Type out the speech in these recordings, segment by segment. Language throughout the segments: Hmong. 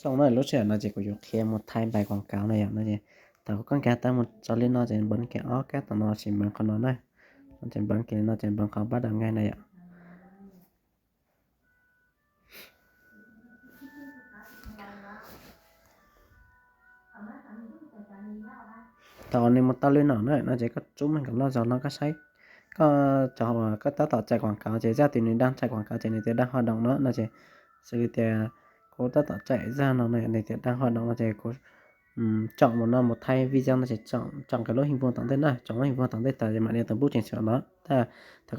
Tsoom na, lub sij hawm no ces kuv yuav qhia mus thaij npais quảng cáo na yom. No ces thaum koj nkag tau mus txog li no ces npawv kiag ob kab tom no ces npawv qhov no na. No ces npawv kiag li no ces npawv qhov bắt đầu ngay na yom. Thaum nws mus tau li no na no ces koj tsub mej kom loj zog no koj saib. Koj cov, koj tab tom chạy quảng cáo ces zaj tias nws đang chạy quảng cáo ces nws tias đang hoạt động no no ces xws li tias kuv tab tom chạy zaj no na, nws tias đang hoạt động no ces kuv tsom mus no mus thaij video no ces tsom kiag lub hình vuông tom ntej na, tsom lub hình vuông tom ntej tas ces mam nias tus bút chỉnh sửa no. Thaum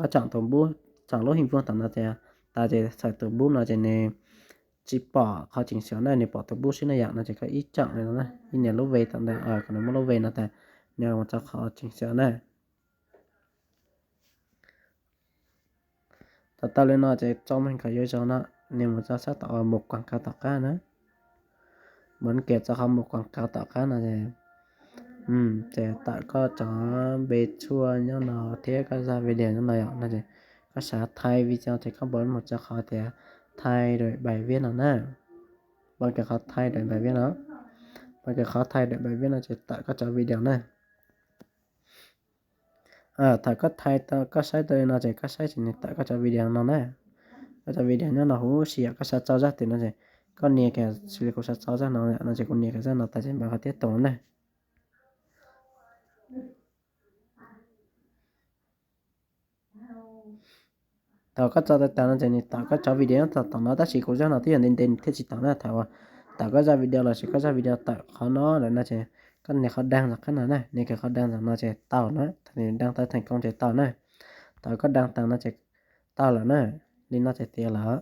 koj tsom tus bút, tsom lub hình vuông tom no tas ces txhawm tus bút no ces nws tsis pom qhov chỉnh sửa na, nws pom tus bút xwb na yom. No ces koj ib tsom li no na, ib nias lub V tom ntej, kom nws muaj lub V no tas, nias mus txog qhov chỉnh sửa na. Thaum tau li no ces tsom mej kom yuav zoo no, nias mus txog sab tom uas một quảng cáo tom qab na. Mus kiag txog qhov một quảng cáo tom qab no ces, ces tawm koj cov npe tshuaj nyob no thiab koj zaj video nyob no yom. No ces koj xav thaij video ces koj npawv mus txog qhov tias thay đổi bài viết no na. Npawv kiag qhov thay đổi bài viết no. Npawv kiag qhov thay đổi bài viết no ces tawm koj cov video na. Thaum koj thaij tau, koj saib tau li no ces koj saib ces nws tawm koj cov video no na. Koj cov video nyob no huv si yom, koj xav tso zaj twg no ces koj nias kiag xws li kuv xav tso zaj no no ces kuv nias kiag zaj no tas ces npawv qhov tiếp tục na. Thaum koj tso tau tas no ces nws tawm koj cov video nyob tom no, tab sis kuv zaj no twb yog ntev ntev nws thiaj tsis tawm na. Thaum uas tawm koj zaj video los sis koj zaj video tawm qhov no lawm no ces koj nias qhov đang tom qab no na, nias kiag qhov đang tom no ces tau na, thaum nws đang tau thành công ces tau na. Thaum koj đang tau no ces tau lawm na, li no ces tiav lawm.